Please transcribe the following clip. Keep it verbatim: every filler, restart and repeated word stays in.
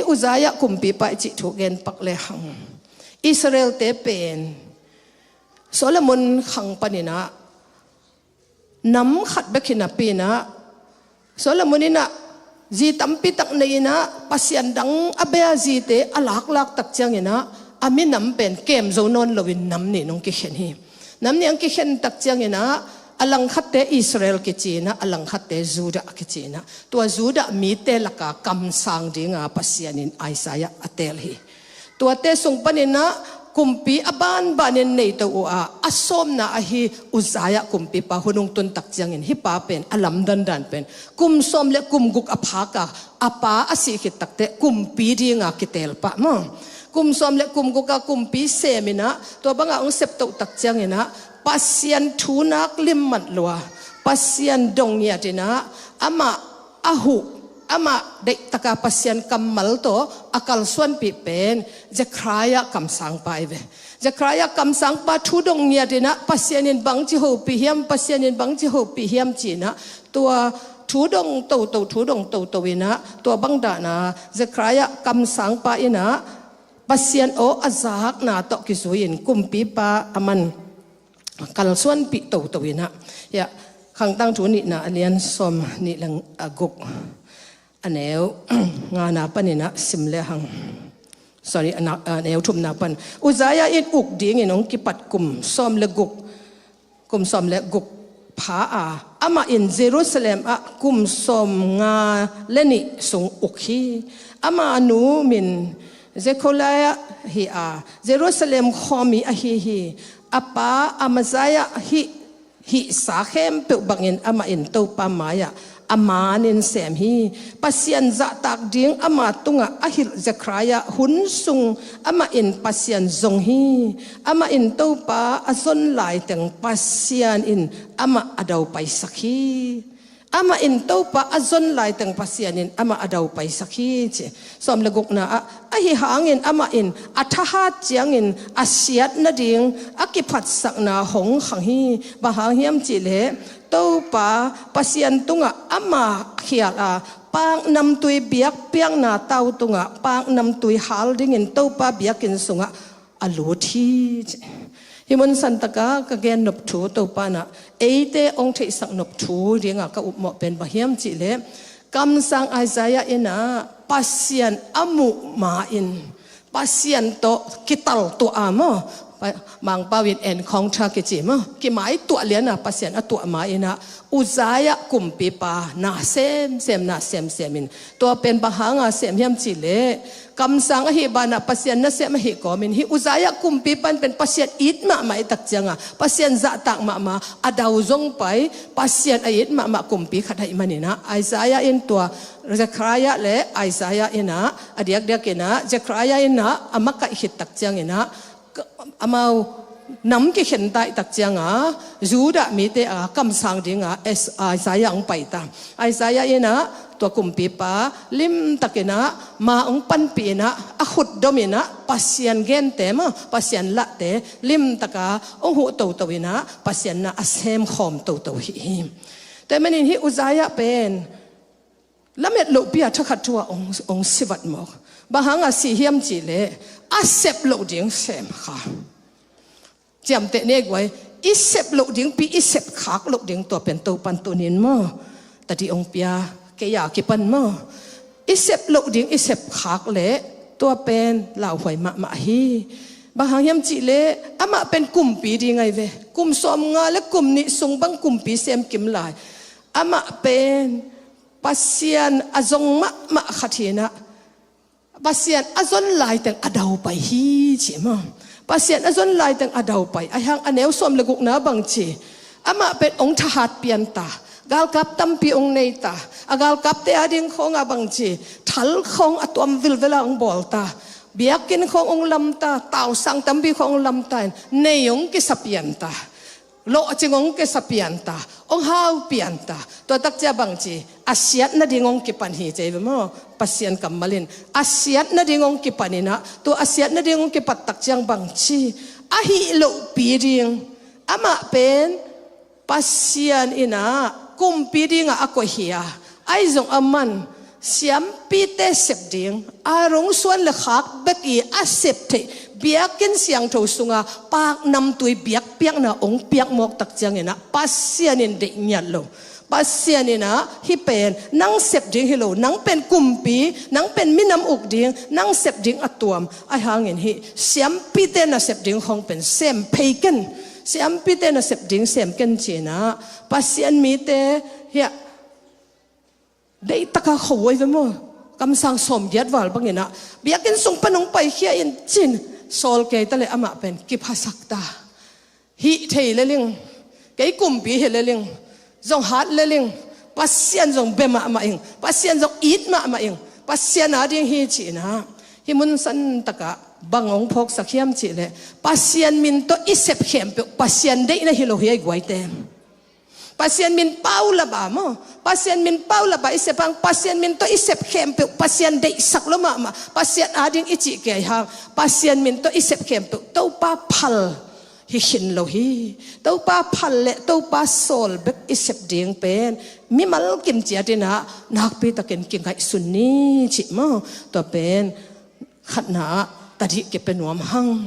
Uzziah kumpipa i cih thu gen pak lehang, Israel-te pen Solomon khang paninah nam khat bek hi napi inah, Solomon inah zi tampi tak nei inah, pasian dang a bia zite a laklak tak cianginah, a minam pen kem zo nawn loin nam nih nong kikhen hi. Nam nih ang kikhen tak cianginah, a langkhatte Israel kici inah, a langkhatte Judah kici inah, tua Judah mite laka kamsang dinga Pasian in Isaiah a teel hi. Tuate sung paninah kumpi a banbanin neito uh a, a sawmna ahi Uzziah kumpipa hun hong tun tak ciangin, hih pa pen a lamdandan pen kum sawm le kum guk a phaka, a pa a sih khit takteh kumpi dinga kiteel pah maw. Kum sawm le kum guka kumpi sem inah, tua banga hong septoh tak cianginah, Pasian thunak limmat lua, Pasian dong ngiat inah, amah a huh, amah deihtaka Pasian kammal tawh a kalsuanpih pen Zechariah kamsangpa hi ve. Zechariah kamsangpa thu dong ngiat inah, Pasian in bangci hopih hiam, Pasian in bangci hopih hiam ci inah, tua thu dong toto, thu dong toto inah, tua bang dana Zechariah kamsangpa inah Pasian aw a zakna tawh kizui-in kumpipa a man kalsuanpih toto inah. Ya, Khangtang Thu nihna a lian sawm nih le a guk, a neu ngana paninah sim lehang. Sorry, a na-, a neu thumna pan. Uzziah in uk dingin hong kipat kum sawm le guk, kum sawm le guk pha a, amah in Jerusalem ah kum sawmnga le nih sung uk hi. Ama nu min Jecoliah hi a, Jerusalem khuami ahi hi. A pa Amaziah hih, hihsa khempeuh bangin amah in Topa mai-ah a manin sem hi. Pasian zahtak ding ama tungah a hilh Zechariah hun sung amah in Pasian zong hi. Amah in Topa a zon laiteng Pasian in amah a daupaisak hi. Amah in Topa a zon laiteng Pasian in amah a daupaisak hi, ci. Sawm le gukna ah, ahi hangin amah in a thahat ciangin a siat nading a kiphatsakna hong khang hi. Bang hang hiam cihleh, Topa Pasian tungah ama khial a, paknamtui biakpiakna tau tungah paknamtui hal dingin Topa biakinn sungah a lut hi, ci. Hih mun santaka ka gen nop thu Topa inah eite hong theihsak nop thu dinga ka upmawh pen bang hiam cihleh, kamsang Isaiah inah Pasian a muh ma-in, Pasian tawh kital tuah a maw, Pa-, Mangpau in encounter kici maw, kimai tuah liana Pasian a tuah ma inah Uzziah kumpipa na semsem, na semsem in, tua pen bang hanga sem hiam cihleh, kamsang ahi banah Pasian nasem ahi kawmin, hih Uzziah kumpipa in pen Pasian it mahmah i tak cianga, Pasian zahtak mahmah, a dau zong pai, Pasian a it mahmah kumpi khat ahih maninah, Isaiah in tua Zechariah le Isaiah inah, a diakdiak inah Zechariah inah a makaih khit tak cianginah, amau nam kikhen taih tak cianga, Judah mite a kamsang dinga Is-, Isaiah hong pai ta. Isaiah inah tua kumpipa limtakinah ma hong panpih inah, a khutdom inah Pasian gente maw, Pasian lahte limtaka hong huh toto inah, Pasian na a semkhawm toto hi hi. Tua manin hih Uzziah pen lamet lohpi a thakhat thu-ah hong, hong sivat mawk. Bang hanga si hiam cihleh, a sep loh ding sem kha. Ciamteh ne guai, i sep loh dingpi, i sep khak loh ding tua pen Topan tunin maw, tadi hong pia, kei a kipan maw, i sep loh ding i sep khak leh tua pen lauhuai mahmah hi. Bang hang hiam cihleh, amah pen kumpi ding ahi ve. Kum sawmnga le kum nih sung bang kumpi sem kim lai. Amah pen Pasian a zong mahmah khat hi inah, Pasian a zon laiteng a daupai hi, ci maw. Pasian a zon laiteng a daupai. Ahi hang a neu sawm le gukna bang ci, amah pen hong thahat pian ta, galkap tampi hong nei ta, a galkapte a ding khawnga bang ci, thal khawng a tuam vilvela hong bawl ta, biakinn khawng hong lam ta, tausang tampi khawng hong lam ta in, nei hong kisa pian ta. Lawhcing hong kisa pian ta, hong hau pian ta. Tua tak ciang bang ci, a siat nading hong kipan hi, ci ve maw. Pasian kammal in a siat nading hong kipan inah, tua a siat nading hong kipat tak ciang bang ci, ahi lohpi ding, amah pen Pasian inah kumpi dingah a koih hi a, ahi zong aman Siampite sep ding, a rungsuan le khak bek i a sep theih, biakinn siangtho sunga paknamtui biakpiakna ong piak mawk tak ciangin ah Pasian in deih ngiat lo. Pasian in ah hih pen nang sep ding hi lo, nang pen kumpi, nang pen minam uk ding, nang sep ding a tuam. Ahi hangin hih siampite nasep ding khong pen sem phei ken. Siampite nasep ding sem ken ci-in ah Pasian mite hiah deih taka khuahuai ve maw? Kamsang sawmgiat val bangin ah biakinn sung pan ong paikhia in cin, sawl kei ta le amah pen kiphasak ta. Hih thei le ling, kei kumpi hi le ling, zong hat le ling, Pasian zong bia mahmah ing, Pasian zong it mahmah ing, Pasian ading hi ci-in ah hih mun san takah bang ong phawksak hiam cih leh, Pasian min tawh i sep khempeuh Pasian deihna hi lo hi a, i guaite. Pasian min paulap a maw, Pasian min paulap a i sep hang, Pasian min tawh i sep khempeuh Pasian deihsak lo mahmah, Pasian ading i cih kei hang, Pasian min tawh i sep khempeuh Topa phal hi khin lo hi. Topa phal le Topa sawl bek i sep ding pen mimal kim ciat in ah nakpi takin kingaihsun ni cih maw? Tua pen khatna ah tadih kipia nuam hang.